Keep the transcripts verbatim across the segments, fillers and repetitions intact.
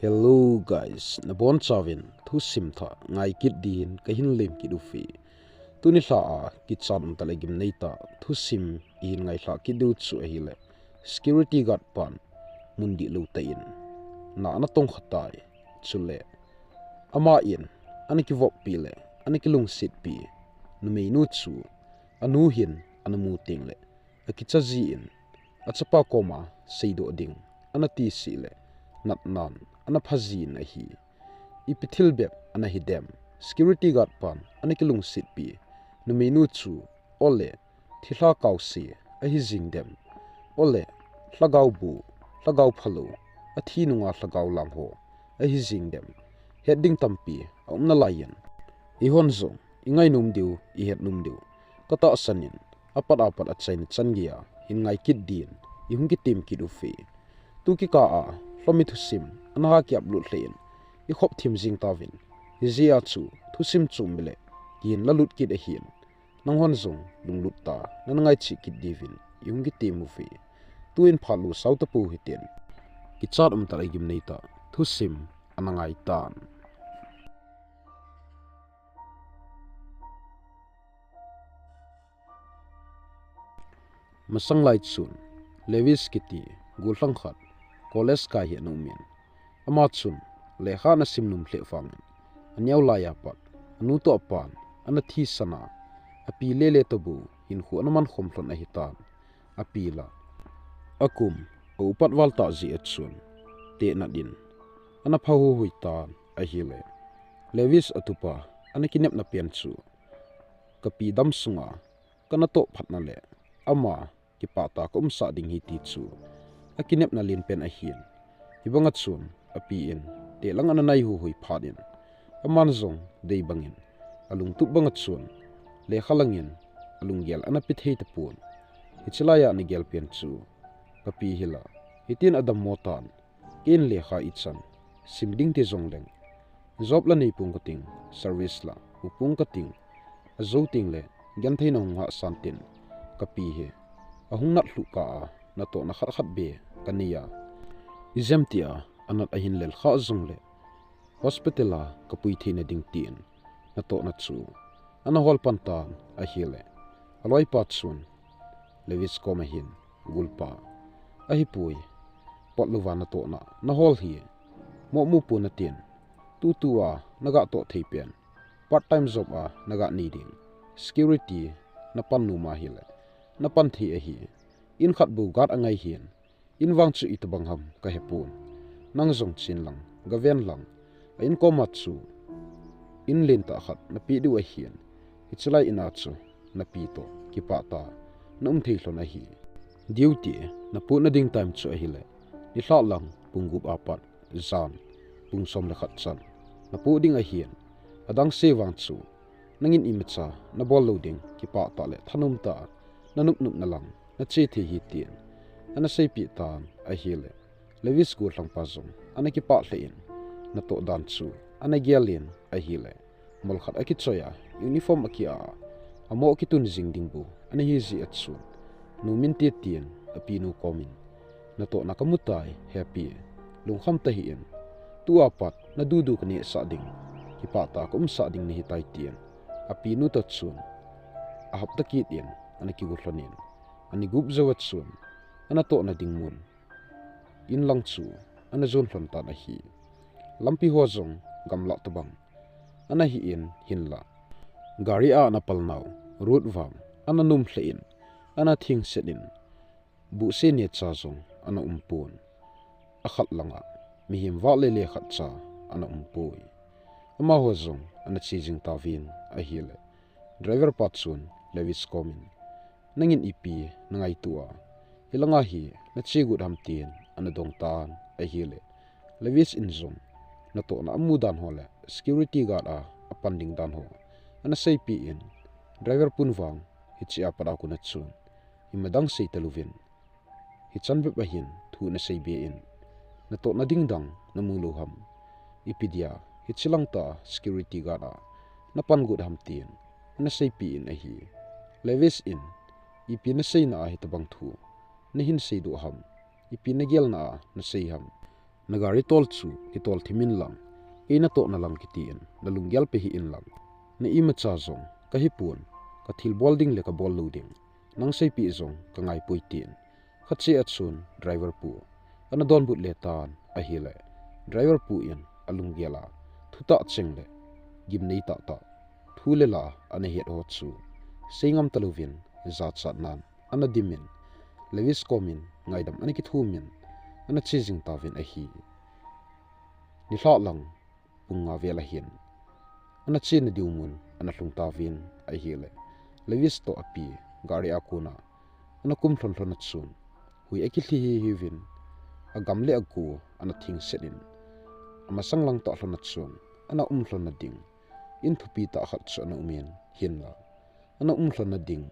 Hello guys, nabonchauvin thusim thah ngai kit din kahin lem kit uve. Tuni lha a kichat umtah le gimnei tah thusim ihin ngailhah kit diu chu ahile, security guard pan mun dihlou tah in na ana tongkha tai. Chule aman ana kivoppi le ana kilungsetpi numeinu chu anu hin ana mu tengle akicha jin, achapa koma seidoh ding ana tisih le natnan ana pha jin ahi. Ipi thil bep ana hidem? Security guard pan ana kilungsetpi numeinu chu ole thilha kaose ahi jing dem? Ole lhagao bu, lhagao phalou, athi nunga lhagao lang ho ahi jing dem? Het ding tampi aum nalaiyin, eihon jong ingainom diu, ihetnom diu katahsan in, apat apat achaina chan geiya hin ngai kit din ihung kitem kit uve. Tu kikah a lhomi thusim ana ha ki-upload lheh in ikhop thim jing tauvin, hijeh a chu thusim chom bep le kihin lalut kit ahin, nanghon jong lunglut tah a nana ngaicheh kit diuvin ihung kitem uve. Tuin phat lusao tapou hitin, kichat umtah le gimnei tah thusim ana ngai tan. Masang lai chun Lewis kiti gollhang khat college kai hi ana umin, ama chun lekha ana simnom lheh vangin, aneo laiya pat anu toh apan ana thisan a, api lele toh bou hinkho ana mankhom lhon ahitan. Api la akum a upat val tah jeh a chun tehnat in ana pha huihui tan ahile, Lewis atupa ana kinepna pen chu, kapi dam sunga kana toh phatna le ama kipah tah a kaumsah ding ahi ti chu akinepna lenpen ahin. Hibanga chun api in tehlang ana nai huihui phat in, aman jong dei bangin alungtup banga chun lekha langin alunggel ana pe thei tapon. Hiche laiya ana gelpen chu, kapi hi la hitin adammo tan, ken lekha ichan sim ding ti jongleng, job la neipong kating, service la hupong kating, ajou tengle gentheina hung hahsan tin, kapi hi ahung nat lhuh kah a natohna khat khat beh kanei a, ijemtia anat ahin lel khah jongle hospital a kapui theina ding tin natohna chu ana hol pan tan ahile, aloipa chun Lewis koma hin, golpa, ahipoi, potlouva natohna nahol hi moh mu pon natin, tutua naga toh thei pen part time job a naga nei ding, security napan nom ahile napan thei ahi. In khat bou guard angai hin, in vang chu itobang ham kahepon. Nang jong chen lang, gaven lang, a in koma chu in lentah khat napeh diu ahin, hiche lai in a chu napi toh kipah tah a naum thei lhon ahi. Duty napohna ding time chu ahile, nilhah lang pung gup apat jan pung som le khat chan napoh ding ahin, adangse vang chu nangin imacha nabol lou ding, kipah tah le thanom tah a nanop nopna lang nache thei ahi tin ana seipeh tan ahile, Lewis gollhangpa jong ana kipah lheh in, natoh dan chu ana gel in ahile, mol khat akichoi a, uniform aki-ah a, amoh kitun jing ding bou ana hi jeh a chun, nom inte tin apinu komin, natohna kamu tai, hepi, lungkham tahih in, tua pat nadudu kanehsah ding, kipah tah a kaumsah ding nahi tai tin apinu toh chun ahapta kit in ana kigo lhon in, ani gup jou a chun anatohna ding mun in lang chu ana jon lhon tan ahi. Lampi ho jong gamlah tobang ana hi in, hinla gari a ana palnau road vang ana nom lheh in, ana thengset in, buhse neocha jong ana umpon. Akhat langa mihem vah lele khatcha ana umpoi. Amaho jong ana che jing tauvin ahile, driver pa chun Lewis komin, nangin ipi nangaito a, hilanga hi nache got ham tin ana dong tan ahile, Lewis in jong natohna amu dan ho le security guard a apan ding dan ho ana seipeh in, driver pun vang hiche a pat a kon a chun ima dang sei talouvin, hichan bep ahin thu nasei be in, natohna ding dang namu lou ham? Ipi dia hiche lang tah a security guard a napan got ham tin ana seipeh in ahi. Lewis in, ipi naseina a hitobang thu nahin seidoh ham? Ipi nagelna a nasei ham? Na gari tol chu kitol thim in lang, kei natohna lang kiti in, nalunggel peh hih in lang. Na imacha jong kahipon, kathil bol ding le kabol lou ding. Nang seipeh jong kangaipoi tin, khat cheh a chun driver pu ana donbut le tan ahile, driver pu in alunggel a, thutah cheng le gimnei tahtah thu le la ana het ho chu seingam talouvin, jachatnan ana dim in, Lewis kom in ngaidam ana kithum in, ana che jing tauvin ahi. Nilhah lang pung nga vel ahin, ana chena diu mun ana lhung tauvin ahile, Lewis toh api gari a kon a ana kum lhon lhon a chun, hui akilhi hiuvin, agam le agu ana thingset in, amasang lang toh lhon a chun, ana um lhon na ding in thupi tah khat chu ana um in, hinla ana um lhon na ding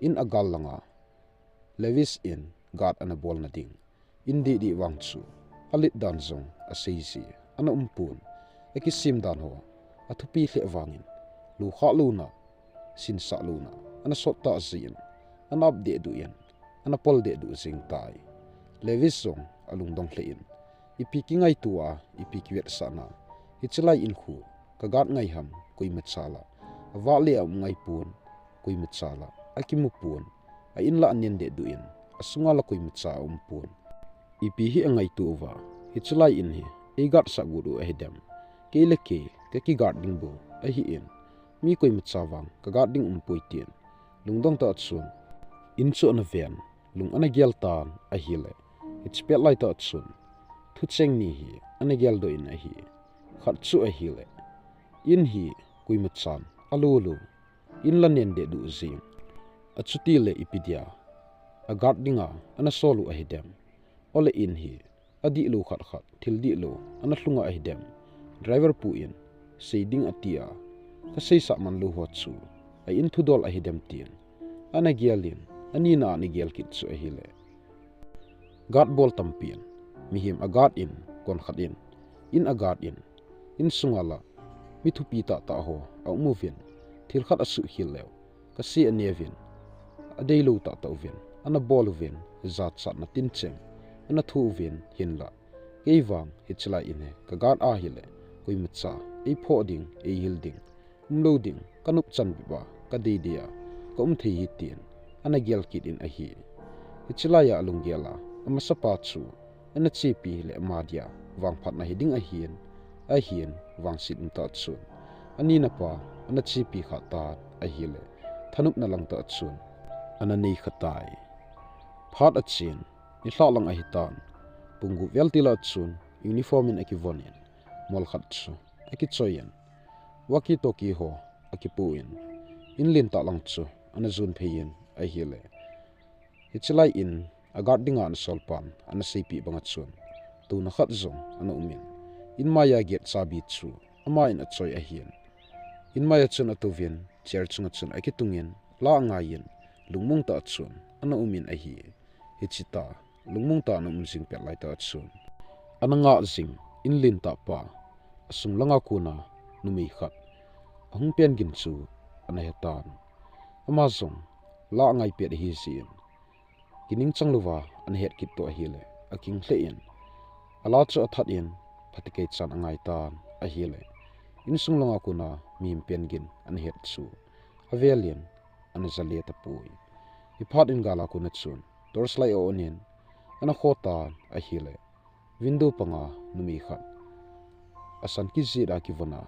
in agal langa Lewis in guard ana bol na ding in didi vang chu alet dan jong asei ji ana um pon, akisem dan ho athupi lheh vangin, lukhah louna, sinsah louna ana sot tah jin, ana ap dehduh in, ana pol dehduh jing tai. Lewis jong alungdong lheh in, ipi kingaito a, ipi kivetsahna, hiche lai in khu ka guard ngai ham, koimacha la avah le aum ngai pon, koimacha la akimu pon, a in la anen dehduh in, asunga la koimacha aum pon. Ipi hi angaito uva, hiche lai in hi ei guard sah got u ahidem, kei le kei kaki guard ding bou ahin, mi koimacha vang ka guard ding umpoi tin, lungdong tah chun in chu ana ven, lung ana gel tan ahile, hiche pet lai tah chun thucheng ni hi ana geldoh in ahi. Khat chu ahile, in hi koimachan alo lou, in la nen dehduh jing, achuti le ipi dia a guard dinga ana sol u ahidem, ole in hi adihlou khat khat, thil dihlou ana lhunga ahidem, driver pu in sei ding atia, kaseisah man lou ho chu a in thudol ahidem tin, ana gel in, anina ana gel kit chu ahile, guard bol tampin, mihem a guard in, konkhat in, in a guard in, insunga la mi thupi tahtah ho aum uvin, thil khat asuhkhel leu, kase aneuvin, adeilou tahtah uvin ana bol uvin, jachatna tincheng ana thu uvin, hinla kei vang hiche lai in hi ka guard ahile, koimacha eiphoh ding, eihil ding umlou ding, kanop chan bep a kadei dei a kaum thei hi tin, ana gel kit in ahi. Hiche lai a alunggel a, amasapa chu ana chepi le ama dia vangphatna hiding ahin, ahin vangset umtah chun, anina pa ana chepi kha tan ahile, thanopna lang tah chun ana nei kha tai. Phat achen, nilhah lang ahitan, pung gup vel til a chun uniform in akivon in, mol khat chu akichoi in, walkie talkie ho akipu in, in lentah lang chu ana jon phei in ahile, hiche lai in a guard dinga ana sol pan ana seipeh banga chun, touna khat jong ana um in, in maiya gate chabi chu ama in achoi ahin, in maiya chun atouvin, chair chunga chun akitung in, la angai in, lungmong tah chun ana um in ahi. Hiche tah lungmong tah ana um jing pet lai tah chun, ana ngah jing in lentah pa, asung langa kona numei khat ahung pen gin chu ana he tan. Ama jong la angai pet ahi jeh in, kining chang louva ana het kit toh ahile, aking lheh in, ala chu athat in, phatecha chan angai tan ahile, insung langa kona mihem pen gin ana het chu avel in, ana jale tapoi. Hiphat in gal a kona chun torch light a-on in ana kho tan ahile, window panga numei khat asan kijih a kivon a,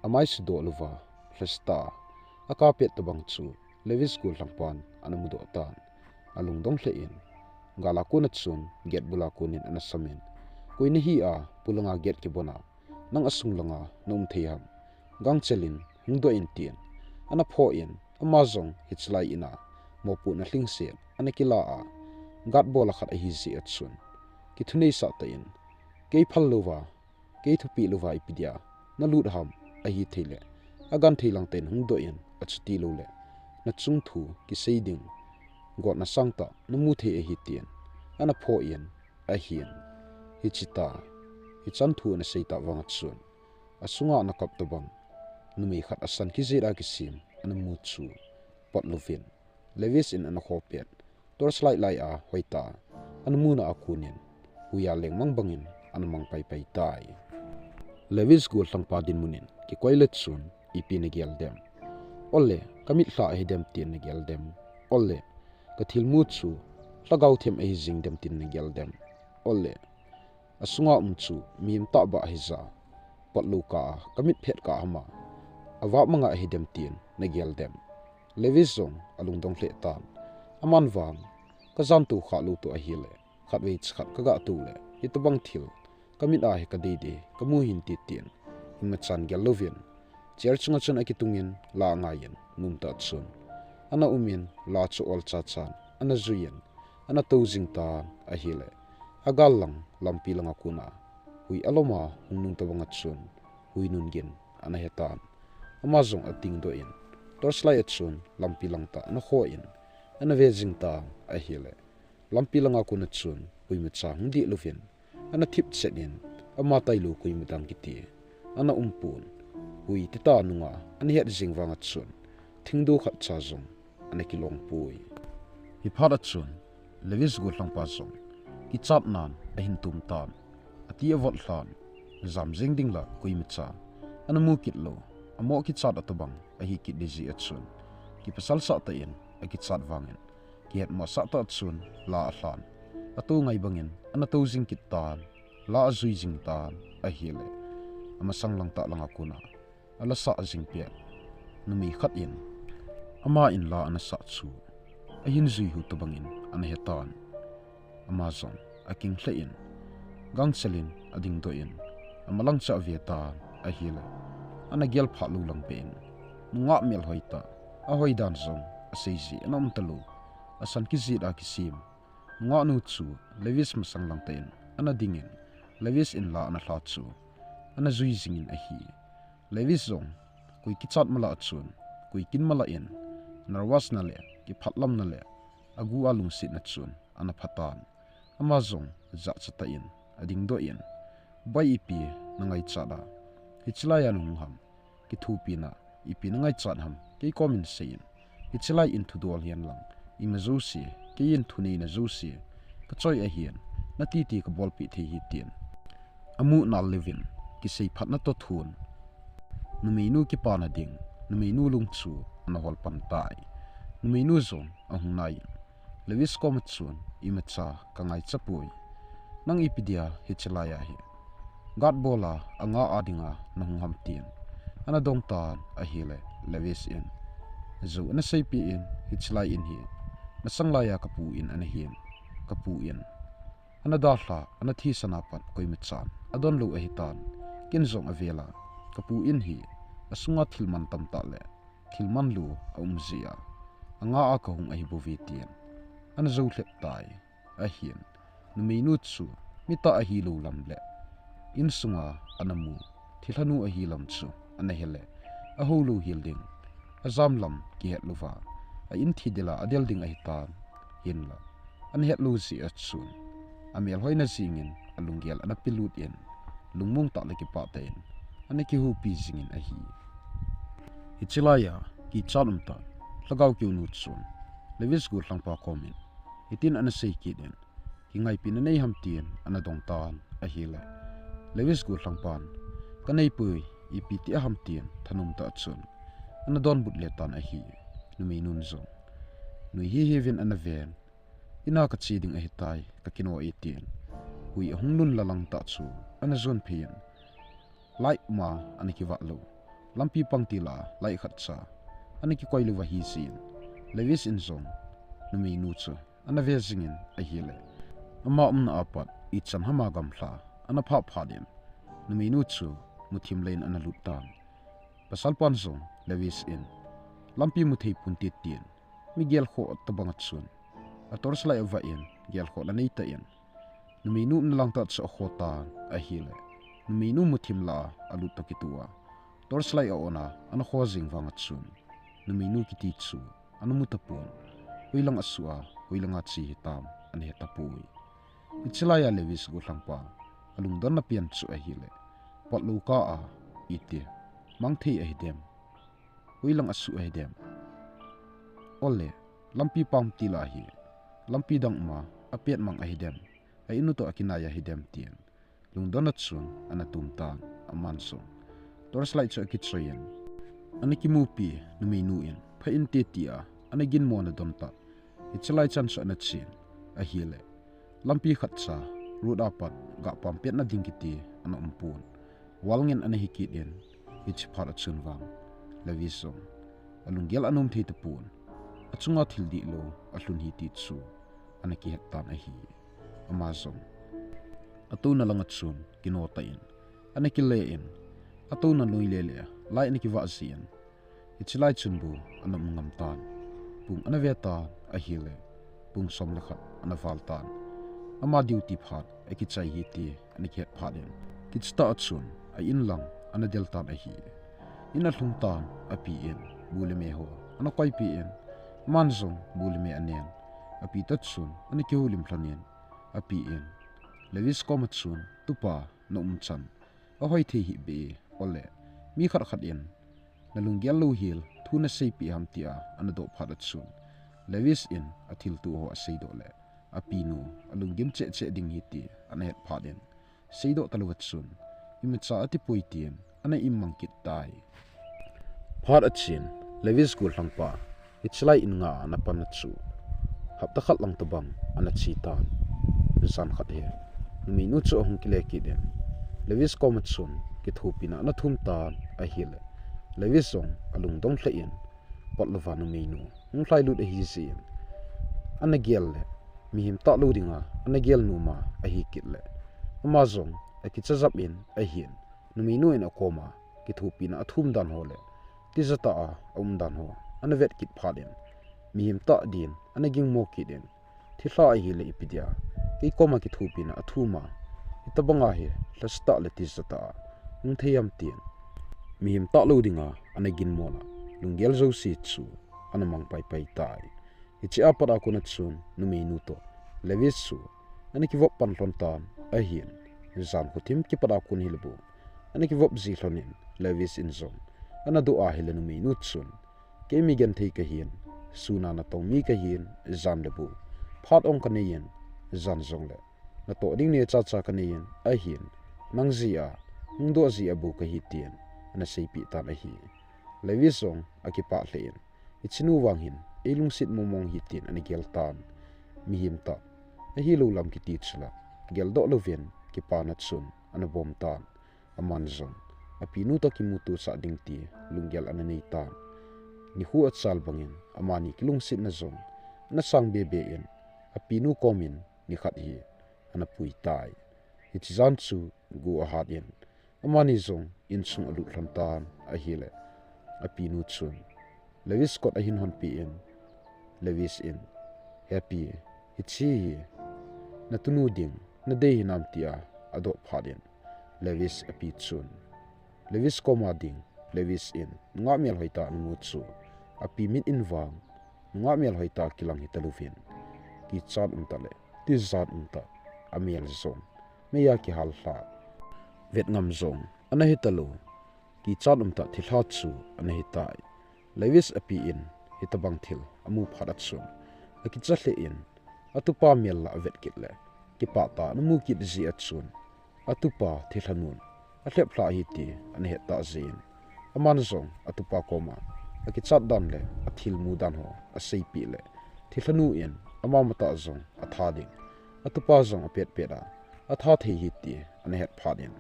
amai sudoh louva, lhaseta a kapet tobang chu Lewis gollhang pan ana mudoh tan. Alungdong lheh in, gal a kona chun gate bul a kon in ana sam in, koi nahi a polanga gate kibon a, nang asung langa na um thei ham? Gangchel in hungdoh in tin, ana phoh in, ama jong hiche lai in a mopohna lhingset ana kila a, guard bol a khat ahi jeh a chun, kithuneisah tah in, kei phal louva, kei thupeh louva ipi dia nalut ham, ahithei le agenthei lang tah in hungdoh in, achuti lou le nachung thu kisei ding gotna sangtah namu thei ahi tin, ana phoh in ahin. Hiche tah, hichan thu ana sei tah vang a chun, asunga ana kap tobang numei khat asan kijih a kisem ana mu chu pot louvin, Lewis in ana kho pet torch light lai a hoitah a ana muna a kon in, huiya lengmang bangin ana mang paipai tai. Lewis gollhangpa dinmun in kikoi le chun, ipi nagel dem? Ole, kamitlha ahidem tin nagel dem? Ole, kathilmu chu lhagao them ahi jing dem tin nagel dem? Ole, asunga um chu mihem tahbeh ahija, potlou kah a kamit phet kah a hama avah manga ahidem tin nagel dem? Lewis jong alungdong lheh tan. Aman vang, kajan tou khalou toh ahile, khatvei chakhat kaga tou le, hitobang thil kamit a hi kadei dei kamu hinte tin, imachan gel louvin, chair chunga chun akitungin la angaiyin, nomtah chun ana umin, la chu ol chachan ana juiyin, ana tou jing tan ahile, agal lang lampi langa kona hui alom a hung nun tobanga chun hui nun gin ana hetan. Ama jong adingdoh in, torchlight a chun lampi lang tah ana khoh in, ana ve jing tan ahile, lampi langa kona chun koimacha hung dih louvin, ana thip chet in, ama tailou koima dang kiti ana umpon, hui tita nunga ana het jing vanga chun, thingdu khatcha jong ana kilong poi. Hiphat a chun, Lewis gollhangpa jong kichatnan ahin tum tan. Ati avot lhan, jam jeng ding la koimacha ana mu kit lou, amoh kichat a tobang ahi kit ding jeh a chun, kipasal sah tah in akichat vangin, kihetmosah tah chun la alhan, atou ngai bangin ana tou jing kit tan, la ajui jing tan ahile, amasang lang tah langa kona ala sah jing pet numei khat in, ama in la ana sah chu ahin jui hu tobangin ana hetan. Ama jong aking lheh in, gangsel in adingdoh in, amalang cha ave tan ahile, ana gel phat lou lang beh in, nungah melhoi tah, ahoi dan jong aseiji ana um talou, asan kijit a kisem nungah nu chu Lewis masang lang tah in ana dingin, Lewis in la ana lha chu ana jui jingin ahi. Lewis jong koi kichat malah chun, koi kin malah in, nervous na le kiphatlamna le agu a lungsetna chun ana phatan. Ama jong jachat tah in adingdoh in, Bai, ipi nangaichat a, hiche laiya nahung ham? Kithopina ipi nangaichat ham, kei komin seiyin. Hiche lai in thudol hihen lang, ima jouse, keiyin thuneina jouse kachoi ahin, nati ti kabolpeh thei ahi, tin amu nal leuvin, kiseiphatna toh thun, numeinu kipana ding numeinu lung chu ana hol pan tai. Numeinu jong ahung nai in, Lewis koma chun, imacha kangaicha poi. Nang ipi dia hiche laiya hi guard bol a anga a dinga nahung ham, tin ana dong tan ahile, Lewis in jou ana seipeh in, hiche lai in hi masang laiya kapu in ana hin, kapu in ana dalha, ana thisan a pat koimachan adon lou ahitan. Ken jong avel a, kapu in hi asunga thil man tamtah le thil manlou aum jeh a, anga a kahung ahi bouve, tin ana jou lhep tai. Ahin, numeinu chu mitah ahilou lam le insunga ana mu thilhanu ahi lam chu ana he le, ahoulou hel ding, ajam lam kihet louva, a in thi del a adel ding ahitan. Hinla, ana het lou jeh a chun, amelhoina jingin alunggel ana pelut in, lungmong tah le kipah tah in ana kihupi jingin ahi. Hiche laiya kichat umtah lhagao keonu chun Lewis gollhangpa komin hitin ana sei kit in, kingaipina nei ham, tin ana dong tan ahile, Lewis gollhangpan, kaneipoi, ipi ti aham, tin thanom tah chun ana donbut le tan ahi. Numeinun jong nui hihiuvin ana ven, ina kache ding ahitai, kakino e, tin hui ahung nun lalang tah chu ana jon phei in, light ma ana kivah lou, lampi pangtil a light khatcha ana kikoi lou ahi jeh in, Lewis in jong numeinu chu ana ve jingin ahile, ama umna a pat ichan hama gamla ana phah phat in, numeinu chu muthim lei in ana lut tan. Pasalpan jong Lewis in, lampi mu thei ponte, tin mi gelkhoh tobang a chun a torchlight avah in, gelkhohna neitah in numeinu umna lang tah chu akho tan ahile, numeinu muthim lah a alut toh kitoh a, torchlight a on a ana kho jing vang a chun, numeinu kiti chu ana mu tapon, hoilang asuh a, hoilanga che hitam ana he tapoi. Hiche laiya Lewis gollhangpa alungdonna pen chu ahile, potlou kah a iti mang thei ahidem? Hoilang asuh ahidem? Ole, lampi pangtil a hi lampi dang um a apet mang ahidem? a in u toh akinai a hidem tin lungdon a chun ana tum tan, aman jong torchlight chu akichoi in ana kimupi numeinu in pha inte tia ana ginmo na don tah. Hiche lai chan chu ana chen ahile, lampi khat cha road a pat gah pam petna ding kiti ana um pon. Wall ngen ana hi kit in, hiche phat a chun vang Lewis jong alunggel ana um thei tapon, achunga thil dihlou alhun hi ti chu ana kihet tan ahi. Ama jong atouna langa chun kino tah in ana kile in, atouna noi lele lai ana kivah jin, hiche lai chun bou ana um ngam tan. Pung ana ve tan ahile, pung som le khat ana val tan. Ama duty phat akichai hi ti ana kihet phat in, kicha tah a chun a in lang ana del tan ahi. In alhung tan, api in bu le me ho ana koipi in, aman jong bu le me anen, api toh chun ana kihoulim lhon in, api in Lewis koma chun, "Tupa, na umchan ahoi thei hih beh e, ole mi khat khat in nalunggel louhel thu naseipeh ham?" tia ana doh phat a chun, Lewis in athilto ho aseidoh le, apinu alunggim cheh cheh ding hi ti ana het phat in, seidoh talou a chun, imacha atipoi tin ana immang kit tai. Phat a chun, Lewis gollhangpa hiche lai in nga ana pan a chu hapta khat lang tobang ana che tan. Jan khat hi numeinu chu ahung kile kit in, Lewis koma chun kithopina ana thum tan ahile, Lewis jong alungdong lheh in, pot louva numeinu hung lhailut ahi jeh in, ana gel le mihem tahlou dinga ana gel nom a ahi kit le, ama jong akicha jap in ahin, numeinu in akoma kithopina athum dan ho le tija tah a aum dan ho ana vet kit phat in, mihem tah din ana gingmo kit in, "Thilha ahile ipi dia kei koma kithopina athum a, hitobanga hi lhase tah le tija tah a hung thei ham?" tin mihem tahlou dinga ana ginmo a, lunggel jouse chu ana mang paipai tai. Hiche a pat a kon a chun numeinu toh Lewis chu ana kivop pan lhon tan ahin, jan khothim kipat a kon hile bou ana kivop ji lhon in, Lewis in jong ana doh ahile numeinu chun, "Kei mi genthei kahin, sun a natong mi kahin, jan le bu phat ong kanei in, jan jongle natoh ding neocha cha kanei in, ahin nang jeh a hung doh jeh a bou kahi," tin ana seipeh tan ahi. Lewis jong akipah lheh in, "Hichenu vang hin eilungset mong mong hi," tin ana gel tan. Mihem tah ahilou lam kiti chu la geldoh louvin kipana chun ana bom tan. Aman jong apinu toh kimuto sah ding ti lunggel ana nei tan. Nikho achal bangin amani kilungsetna jong ana sang bebe in, apinu komin nikhat hi ana pui tai. Hiche jan chu go ahat in, amani jong insung alut lhon tan ahile, apinu chun Lewis kot ahin honpi in, Lewis in, "He pi, hiche hi natunu ding nadei hinam?" tia adoh phat in, Lewis api chun, Lewis koma ding, Lewis in nungah melhoi tah ana mu chu, api mit in vang nungah melhoi tah kilang hita louvin, kichat umtah le tijat umtah amel jong meiya kihal lha, vet ngam jong ana hita lou, kichat umtah thilha chu ana hitai. Lewis api in hitobang thil amu phat a chun, akicha lheh in, atupa mel la avet kit le, kipah tah ana mu kit jeh a chun, atupa thilha nun alhep lha ahi ti ana het tah jeh in, aman jong atupa koma akichat dan le athil mu dan ho aseipeh le, thilha nu in ama matah jong atha ding, atupa jong apet pet a atha thei ahi ti ana het phat in,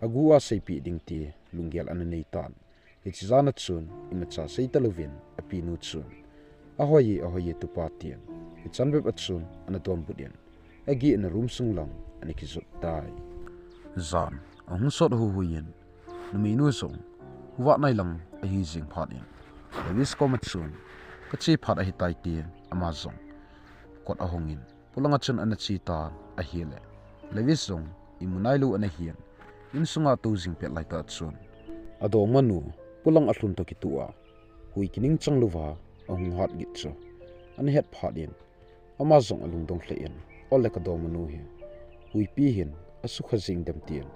agu a seipeh ding ti lunggel ana nei tan. Hiche jan a chun imacha seita louvin apinu chun, "Ahoi e, ahoi e tupa," tin hichan bep a chun ana donbut in, ageh in a room sung lang ana kijot tai. Jan ahung sot huihui in, numeinu jong khovah nai lang ahi jing phat in, Lewis koma chun, "Kache phat ahitai," tin ama jong kot ahong in, polanga chun ana che tan ahile, Lewis jong imu nailou ana hin, insunga tou jing pet laitah chun, adongmanu polang alhun toh kitoh a, hui kining chang louva ahung hat git chu ana het phat in, ama jong alungdong lheh in, "Ole kadongmanu hi huipi hin asukha jing dem," tin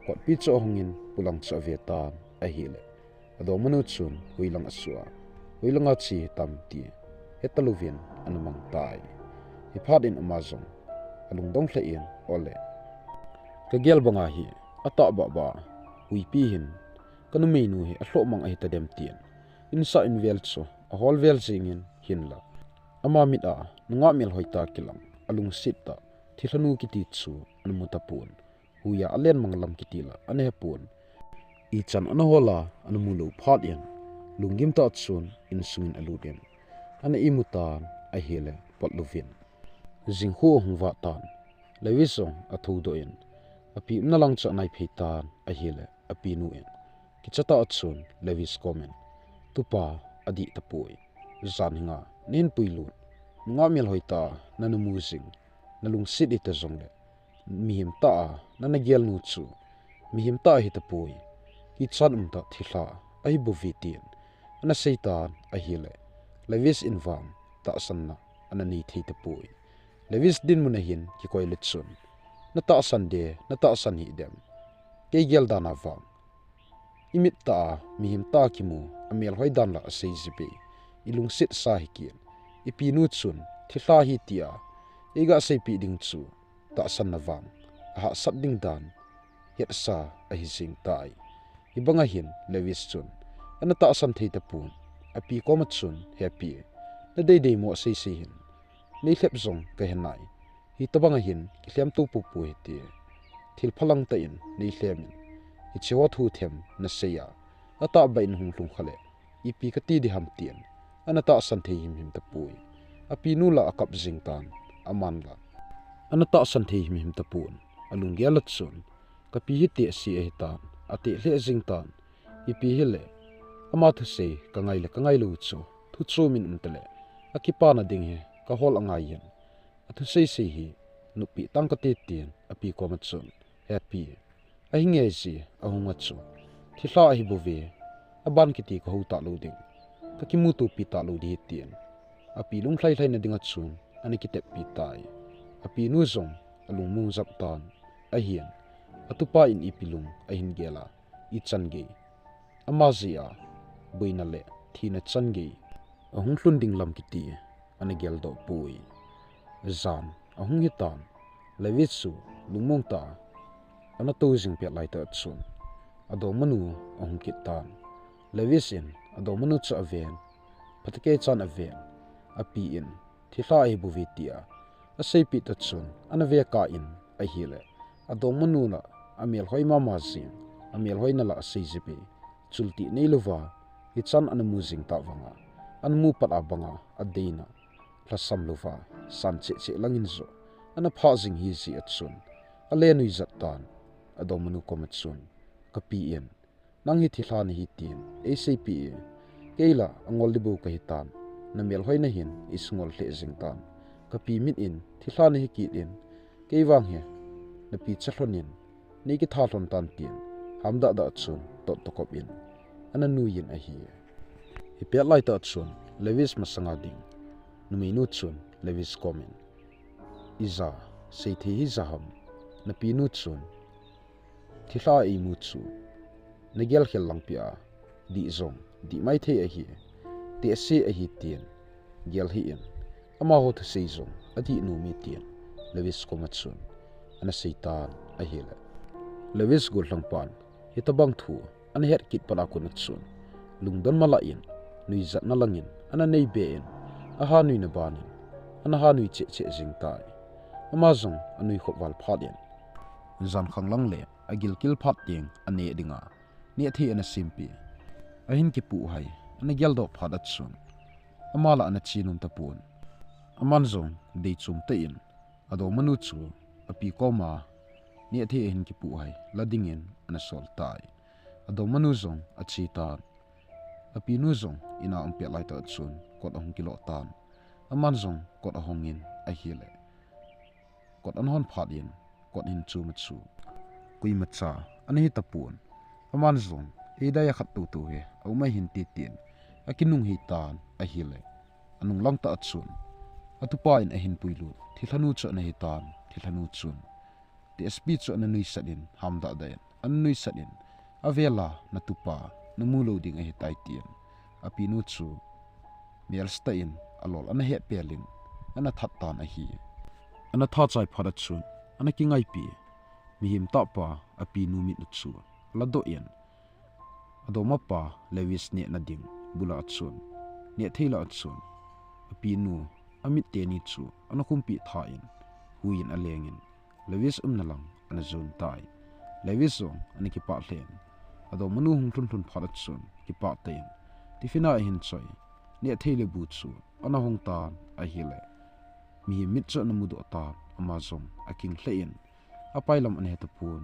kotpi chu ahong in polang chu ave tan ahile, adongmanu chun hui lang asuh a, hui langa che hitam ti heta louvin ana mang tai. Hiphat in ama jong alungdong lheh in, ole, kagel banga hi atah baba, huipi hin kanumeinu hi alhoh mang ahi tadem tin, insah in vel chu ahol vel jingin hinla, ama mit a nungah melhoi tah kilang, alungset tah thilhanu kiti chu ana mu tapon, huiya alen mang lam kiti la ana hepon. Ichan ana hol a ana mu lou phat in, lunggim tah chun insung in alut in, ana imu tan ahile, pot louvin jingkhu ahung vah tan. Lewis jong athoudoh in, api umna lang chu anai phei tan ahile, apinu in kicha tah chun Lewis kom in, tupa, adih tapoi. Jan hinga nahin puilut, nungah melhoi tah nana mu jing, nalungset hita jongle, mihem tah a nana gelnu chu mihem tah ahi tapoi. Kichat umtah thilha ahi bouve, tin ana sei tan ahile, Lewis in vang tahsanna ana nei thei tapoi. Lewis dinmun a hin kikoi le chun, na tahsan de, na tahsan hih dem? Kei gel dan a vang, imit tah a mihem tah a kimu, amelhoi dan la asei jibe, ilungset sa hi kin. Ipinu chun thilha ahi tia eiga seipeh ding chu tahsanna vang ahahsat ding dan hetsa ahi jing tai. Hibanga hin Lewis chun ana tahsan thei tapon, api koma chun, hepi, nadei dei mo seisei hin, nei lhep jong kahe nai. Hitobanga hin kilhem tou poupou hite. Thil phalang tah in nei lhem in, hiche ho thu them nasei a, atahbeh in hung lhung khale, ipi kati ding ham, tin ana tahsan thei himhim tapoi. Apinu la akap jing tan, aman la ana tahsan thei himhim tapon. Alunggel a chun, kapi hi tehse ahi tan, ateh lheh jing tan. Ipi hile, ama thusei kangai le kangai lou chu, thu chom in um tale, akipana ding hi kahol angai in. Athusei sei hi noppi tang kate, tin api koma chun, hepi, ahi nge ji ahung a chu, thilha ahi bouve, aban kiti kahou talou ding, kakimuto pi talou ding hi, tin api lunglhai lhaina dinga chun ana kiteppi tai. Apinu jong alungmong jap tan ahin, atupa in ipi lung ahin gel a, ichan gei, ama jeh a boina le thina chan gei ahung lhun ding lam kiti ana geldoh poi. Jan ahung hitan, Lewis chu lungmong tah a ana tou jing pet laitah chun, adongmanu ahung kit tan. Lewis in adongmanu chu aven, phatecha chan aven, api in thilha ahi bouve tia aseipeh tah chun ana vekah in ahile, adongmanu la amelhoi mama jing, amelhoina la asei jibe, chultih neilouva hichan ana mu jing tah vanga, ana mu pat a banga adeina lhasam louva, san cheh cheh langin joh ana phah jing hi jeh a chun, ale nuijat tan, adongmanu koma chun, kapi in, nang hi thilha nahi tin eiseipeh e, kei la angol ding bou kahi tan, namelhoina hin eisungol lheh jing tan, kapi mit in thilha nahi kit in, kei vang hi napicha lhon in nei kitha lhon tan, tin hamdah dah chun totto kop in ana nuiyin ahi. Hipet laitah chun Lewis masanga ding numeinu chun Lewis kom in, ija, seithei hija ham, napinu chun thilha eimu chu nagelkhel langpeh a, dih jong dih maithei ahi, tehse ahi, tin gel hih in, amaho thusei jong adih nom e, tin Lewis koma chun ana sei tan ahile, Lewis gollhangpan hitobang thu ana het kit pat a kon a chun, lungdon malah in, nuijatna langin ana neibe in, aha nuina ban in ana ha nui cheh cheh jing tai. Ama jong anui khop val phat in, jankhang lang le agilkel phat teng aneh dinga nehthei ana sempeh, ahin kipuhai ana geldoh phat a chun, ama la ana che nom tapon. Aman jong deichom tah in adongmanu chu api koma nehthei ahin kipuhai la dingin ana sol tai. Adongmanu jong ache tan. Apinu jong in a um pet laitah chun kot ahung kiloh tan. Aman jong kot ahongin ahile, kot ana hon phat in kot hin chom a chu, koimacha ana hi tapon. Aman jong eidai a khat toto hi aum ahinte, tin akinung hitan ahile, anung lang tah chun atupa in ahin puilut thilhanu chu ana hitan. Thilhanu chun tehsepi chu ana nuisat in, hamdah dah in ana nuisat in, avel a, natupa namu lou ding ahitai, tin apinu chu melsetah in alol ana hehpel in ana that tan ahi. ana thachai phat a chun, ana kingaipi mihem tahpa apinu mit u chu aladoh in, adom apa Lewis nehna ding bula chun, neh thei lah chun, apinu amit teni chu ana khumpi tha in, hui in aleng in, Lewis umna lang ana jon tai. Lewis jong ana kipah lheh in, adom anu hung lhun lhun phat a chun, kipah tah in, tiffin a ahin choi neh thei le bu chu ana hong tan ahile, mihem mit chu ana mudoh tan, ama jong aking lheh in, apai lam ana he tapon.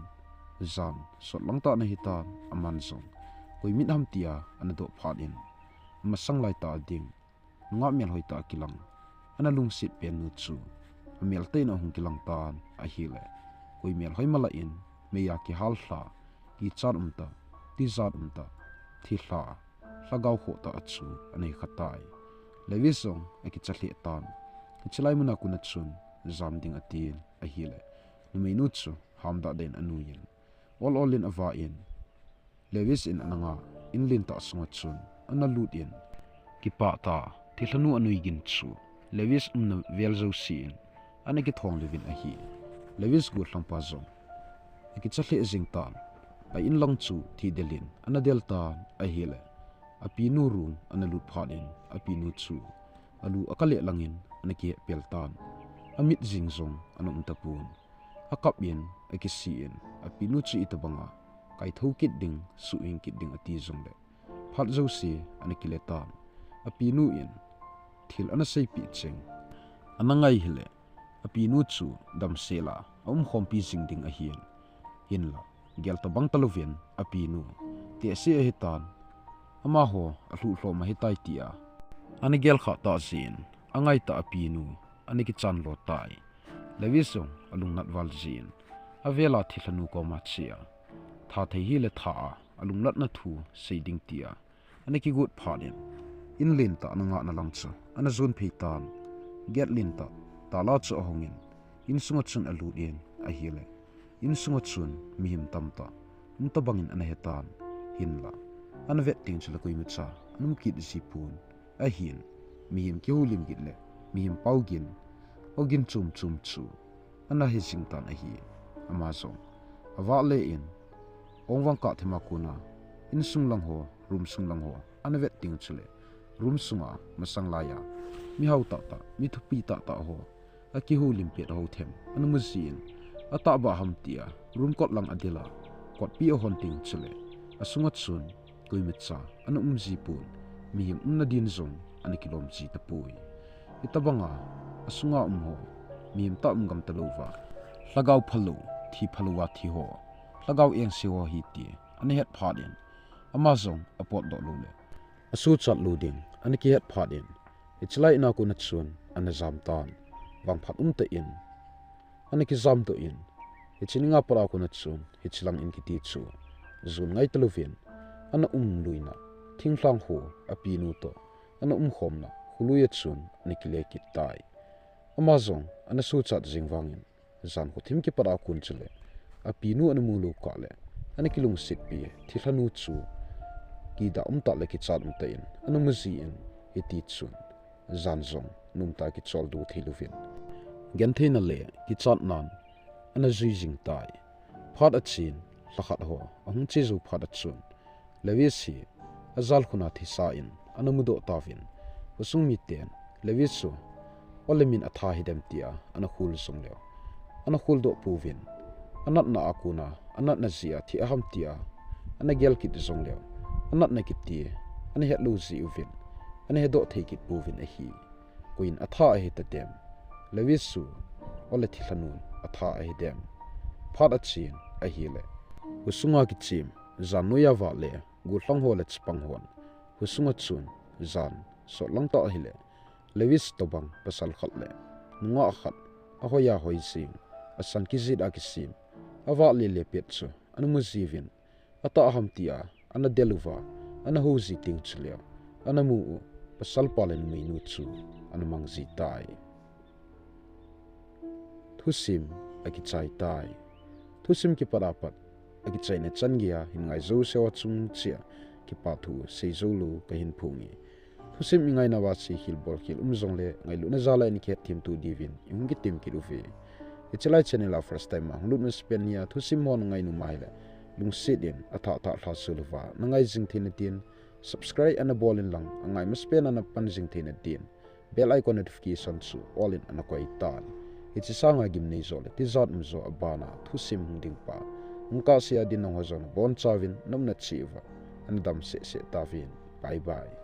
Jan sot lang tah ana hi tan, aman jong koi mit ham tia ana doh phat in, amasang lai tah ding nungah melhoi tah kilang, ana lungset pen nu chu amel tah in ahung kilang tan ahile, koi melhoi mala in, mei a kihal lha, kichat um tah, tijat um tah, thilha, lhagao khoh tah a chu ana hi kha tai. Lewis jong akicha lheh tan. Hiche lai mun a kon a chun, jam ding atin ahile, numeinu chu hamdah deh in anui in, ol ol in ava in, Lewis in ana nga in len tah sunga chun ana lut in, kipah tah a thilhanu anui gin chu Lewis umna vel jouse in ana kithong lheh uvin ahi. Lewis gollhangpa jong akicha lheh jing tan, a in lang chu thi del in ana del tan ahile, apinu room ana lut phat in, apinu chu alu akah leh lang in ana kihepel tan. Amit jing jong ana um tapon. Akap in, akisi in, apinu chu itobang a kaithou kit ding, suhhing kit ding ati jongle, phat jouse ana kile tan. Apinu in thil ana seipeh cheng ana ngai hile, apinu chu damsel a aumkhompi jing ding ahin, hinla gel tobang talouvin apinu tehse ahi tan. Amaho alhuh lhom ahi tai tia ana gel khah tah jeh in, angai tah apinu ana kichan lo tai. Lewis jong alungnat val jeh in, avel a thilhanu koma che a, tha thei hile tha a, alunglatna thu sei ding tia ana kigot phat in, in len tah ana ngahna lang chu ana jon phei tan. Gate len tah tala chu ahong in, insunga chun alut in ahile, insunga chun mihem tamtah um tobang in ana he tan. Hinla, ana vet teng chule koimacha ana um kit ji pon. Ahin, mihem kihoulim gin le mihem pao gin, ogin chom chom chu ana he jing tan ahi. Ama jong avahle in, ong vang kah thema kona, insung lang ho, room sung lang ho ana vet teng chule, room sunga masang laiya mi hao tahtah, mi thupi tahtah ho akihoulim pet ho them ana mu jin, atahbeh ham tia room kot lang adel a, kotpi ahon teng chule, asunga chun koimacha ana um ji pon, mihem umna din jong ana kilom ji tapoi. Hitobanga asunga um ho, mihem tah um gam talouva, lhagao phalou, thi phalouva thi ho, lhagao engse ho ahi ti ana het phat in, ama jong apotdoh lou le asuhchat lou ding ana kihet phat in, hiche lai in a kona chun ana jam tan. Vangphat umtah in ana kijamdoh in, hiche ninga pat a kona chun hiche lang in kiti chu jon ngai talouvin, ana umluina thinglhang ho, apinu toh ana umkhomna kholui a chun ana kile kit tai. Ama jong ana suhchat jing vangin, jan khothim kipat a kon chule, apinu ana mu lou kah le, ana kilungsetpi thilhanu chu kidah umtah le kichat umtah in ana mu jin, hiti chun jan jong nomtah a kicholdo theilouvin, gentheina le kichatnan ana jui jing tai. Phat achen, lhakhat ho ahung che jou phat a chun, Lewis hi ajal khuna thisa in ana mudoh tauvin, khosung miten Lewis chu ole min atha hidem tia ana khol jongleu, ana kholdoh pouvin, anatna a kona anatna jeh a thi aham tia ana gel kit jongleu, anatna kiti ana hetlou jeh uvin, ana hedoh thei kit pouvin ahi. Koiyin atha ahitadem? Lewis chu ole thilhanun atha ahidem? Phat achen ahile, khosunga kichem jan noiya vahle gollhang ho le chapang hon, khosunga chun jan sot lang tah ahile, Lewis tobang pasal khat le nungah khat, ahoiya hoi jeng, asan kijit a kisem, avahle le pet chu ana mu jiuvin, atah ham tia ana del uva, ana hou ji teng chuleh, ana mu u pasalpa le numeinu chu ana mang ji tai. Thusim akichai tai. Thusim kipat apat akichaina chan geiya hin ngai jouseu achung cheh a kipathu sei joulou kahin phong e. Thusim i ngaina uva sekhel bolkhel um jongle ngailutna jal a in kihet themtu diuvin i hung kitem kit uve. Hiche lai channel a first time a hung lut masapen nia thusim ho na ngai nom ahile lungset in athah thah lhasol uva na ngai jing theina din subscribe ana bol in lang angai masapen a na pan jing theina din bell icon notification chu all in ana koi tan. Hiche sanga gimnei jo le tijat um jo a bana thusim hung ding pa hung kahsea din nangho jong nabonchauvin na umna cheh uva ana dam seh seh tauvin. Bye bye.